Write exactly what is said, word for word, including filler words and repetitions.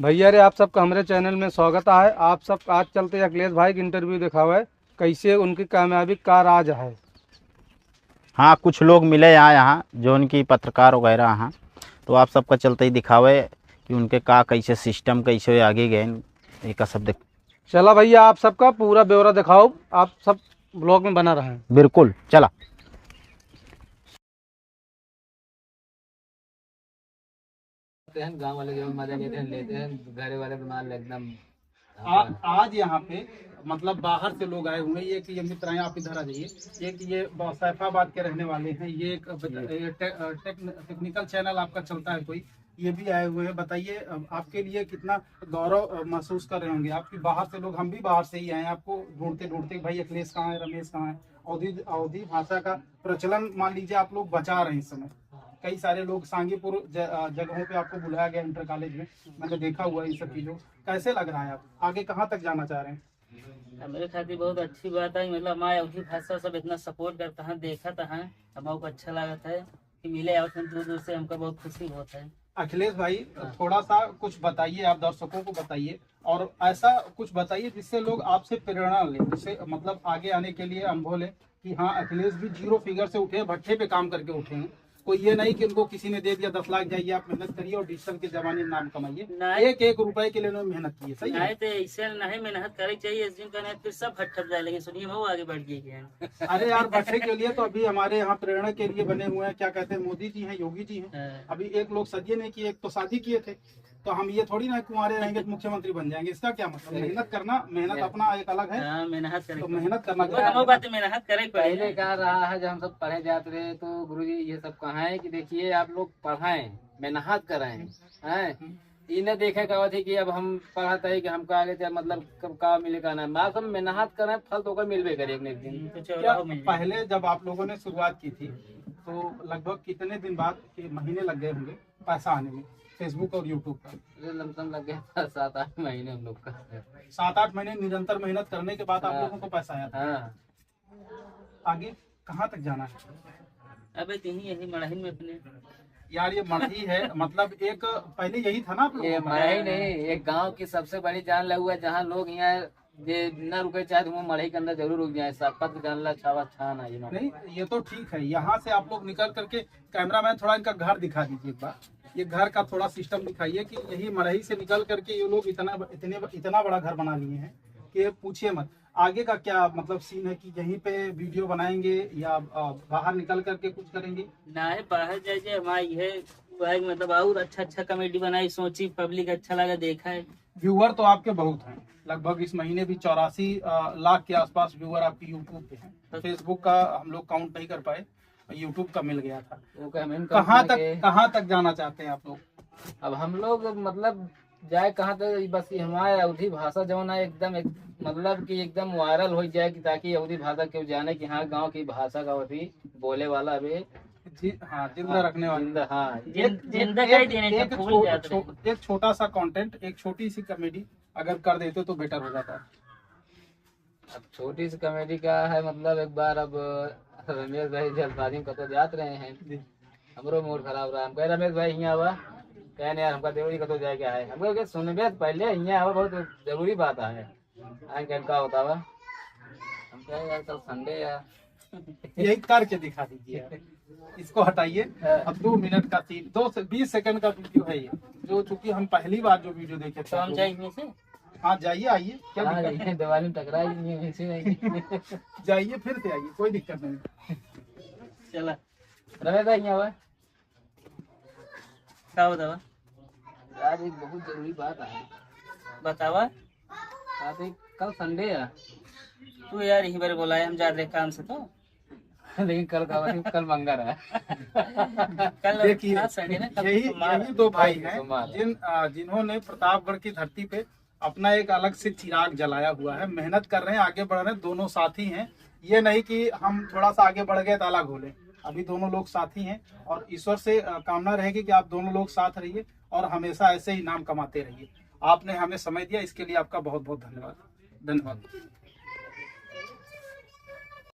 भैया रे, आप सबका हमरे चैनल में स्वागत है। आप सब आज चलते हैं अखिलेश भाई के इंटरव्यू दिखावे, कैसे उनकी कामयाबी का राज है। हाँ, कुछ लोग मिले यहाँ, यहाँ जो उनकी पत्रकार वगैरह हैं, तो आप सबका चलते ही दिखावे कि उनके का, कैसे सिस्टम, कैसे आगे गए, ये का सब देख। चला भैया, आप सबका पूरा ब्यौरा दिखाओ, आप सब ब्लॉग में बना रहें। बिल्कुल, चला। करते हैं, गाँव वाले जो मजा लेते हैं, लेते हैं, घर वाले बीमार एकदम। आज, आज यहाँ पे मतलब बाहर से लोग आए हुए हैं। ये कि ये मित्र हैं, आप इधर आ जाइए। ये कि ये ब-, सैफाबाद के रहने वाले हैं। ये एक बत-, ये टे-, अ, टेक्न-, टेक्निकल चैनल आपका चलता है कोई, ये भी आए हुए हैं। बताइए, अ, आपके लिए कितना गौरव, अ, महसूस कर रहे होंगे आप कि बाहर से लोग, हम भी बाहर से ही आए हैं, आपको ढूंढते ढूंढते, भाई अखिलेश कहाँ है, रमेश कहाँ है। अवधी, अवधी भाषा का प्रचलन मान लीजिए आप लोग बचा रहे हैं इस समय। कई सारे लोग सांगीपुर ज-, अ, जगहों पे आपको बुलाया गया इंटर कॉलेज में, मैंने देखा हुआ है इन सब चीज़ों। कैसे लग रहा है, आप आगे कहाँ तक जाना चाह रहे हैं? अब मेरे खातिर बहुत अच्छी बात है, मतलब हमारे अवधी भाषा सब इतना सपोर्ट करता है, देखत है, हमको अच्छा लगता है कि मिले और दूर दूर से हमको बहुत खुशी होता है। अखिलेश भाई, हाँ। थोड़ा सा कुछ बताइए, आप दर्शकों को बताइए और ऐसा कुछ बताइए जिससे लोग आपसे प्रेरणा लें, जिससे मतलब आगे आने के लिए अनुभव लें कि हाँ, अखिलेश भी जीरो फिगर से उठे हैं, भट्ठे पे काम करके उठे हैं। कोई ये नहीं कि उनको किसी ने दे दिया दस लाख, जाइए आप मेहनत करिए और डिजिटल के जमाने में नाम कमाइए। नहीं। एक एक रुपए के लिए उन्होंने मेहनत की है, सही है? नहीं तो ऐसे नहीं मेहनत करे चाहिए, जिन का नहीं फिर सब भट्ठे पे जाए, लेकिन सुनिए, वो आगे बढ़ गई है। अरे यार, भट्ठे के लिए तो अभी हमारे यहाँ प्रेरणा के लिए बने हुए हैं, क्या कहते हैं, मोदी जी हैं, योगी जी हैं। हाँ। अभी एक लोग सदिये नहीं किए, एक तो शादी किए थे, तो हम ये थोड़ी ना कुंवारे रहेंगे तो मुख्यमंत्री बन जाएंगे, इसका क्या मतलब? सही। मेहनत करना, मेहनत मेहनत। अपना एक अलग है। हाँ, मेहनत करे तो के। मेहनत करना वो चाहिए। हम बात मेहनत करे के पड़े पहले ना। का रहा है, जब हम सब पढ़े जात रहे तो गुरुजी ये सब कहा है कि देखिए आप लोग पढ़ाएं, मेहनत करें, हैं? हम्म। ई न देखे का होती कि अब हम पढ़त है कि हमका आगे जा मतलब कब का मिले का ना, माँ सब मेहनत करें, फल तो ओकर मिलबे करे एक न एक दिन। हम्म, तो क्या चौराहा मिल जाए। पहले जब आप लोगों ने शुरुआत की थी तो लगभग कितने दिन बाद के महीने लग गए होंगे पैसा आने में Facebook और YouTube पर? ये लमसम लग गया था सात आठ महीने हम लोग का। सात आठ महीने निरंतर मेहनत करने के बाद आप हाँ। लोगों को पैसा आया था? हाँ। आगे कहाँ तक जाना है? अबे यहीं, यहीं मड़ही में अपने। यार, ये मड़ही है, मतलब एक पहले यही था ना आप लोगों ये का? मड़ही नहीं, एक गांव की सबसे बड़ी जान लगे हुआ है, जहाँ लोग यहाँ जे न रुके चाहे तो वो मड़ही के अंदर जरूर रुक जाए। सब पत्र जान ला छावा छान है ये। नहीं, ये तो ठीक है, यहाँ से आप लोग निकल करके, कैमरामैन थोड़ा इनका घर दिखा दीजिए एक बार, ये घर का थोड़ा सिस्टम दिखाइए कि यही मड़ही से निकल करके ये लोग इतना, इतने, इतना बड़ा घर बना लिए हैं कि ये पूछिए मत। आगे का क्या मतलब सीन है कि यहीं पे वीडियो बनाएंगे या, अ, बाहर निकल करके कुछ करेंगे? नहीं, बाहर जाए, जाए हमारा ये हुआ है कि मतलब और अच्छा अच्छा कॉमेडी बनाई, सोची पब्लिक अच्छा लगा, देखा है। व्यूअर तो आपके बहुत हैं, लगभग इस महीने भी चौरासी, अ, लाख के आसपास व्यूअर आपके YouTube पे हैं। तो Facebook का हम लोग काउंट नहीं कर पाए, YouTube का मिल गया था। वो कमेंट कहाँ करने तक, के कहाँ तक जाना चाहते हैं आप लोग? अब हम लोग मतलब जाए कहाँ तक, बस ये हमारे अवधी भाषा जौन है एकदम एक, मतलब कि एकदम वायरल हो जाए कि ताकि अवधी भाषा केहू जाने कि हाँ, गाँव की भाषा का अवधी बोले वाला अभी जी, हाँ, जिंदा हाँ, रखने वाले। जिंदा, हाँ। जिन-, एक, जिंदा एक, कह एक, देने से एक भूल छो-, जाते छो-, हैं। एक छोटा सा कंटेंट, एक छोटी सी कॉमेडी अगर कर देते तो बेटर हो जाता। अब छोटी सी कॉमेडी का है, मतलब एक बार अब रमेश भाई जल्दबाजी में कतो जात रहे हैं, जी। हमरो मूड खराब रहा। हम कहे, "रमेश भाई, हियाँ आवा।" कहे, "नहीं यार, हमका देवरी कतो जाए के है।" हम कहे, "सुनबे तो पहले, हियाँ आवा, बहुत जरूरी बात है।" आए कहे, "का होता बा?" हम कहे, "यार, कल संडे है।" यही करके दिखा दीजिए, इसको हटाइए। हाँ। अब दो मिनट का सीन, दो से बीस सेकंड का वीडियो है ये, जो चूंकि हम पहली बार जो वीडियो देखे थे तो हम आप लोग। जाए इसमें से? हाँ, जाइए, आइए, क्या हाँ, दिक्कत है? जाइए, दिवाली में टकरा जाइए, वैसे नहीं। जाइए, फिर से आइए, कोई दिक्कत नहीं। चला। रमेश भाई, यहाँ आवा। का बतावा? यार, एक बहुत जरूरी बात है। बतावा। बात है, कल संडे है। तू यार, यही बार बोला है, हम जात रहे काम से तो। लेकिन कल का बात है, कल मंगर है। कल देखिए, था संडे ना, कल यही, सोमवार यही है। दो भाई कल हैं सोमवार है। जिन, आ, जिन्होंने प्रतापगढ़ की धरती पे अपना एक अलग से चिराग जलाया हुआ है, मेहनत कर रहे हैं, आगे बढ़ रहे हैं, दोनों साथी हैं। ये नहीं कि हम थोड़ा सा आगे बढ़ गए तो अलग हो लें, अभी दोनों लोग साथी हैं और ईश्वर से, अ, कामना रहेगी कि आप दोनों लोग साथ रहिए और हमेशा ऐसे ही नाम कमाते रहिए। आपने हमें समय दिया, इसके लिए आपका बहुत बहुत धन्यवाद। धन्यवाद।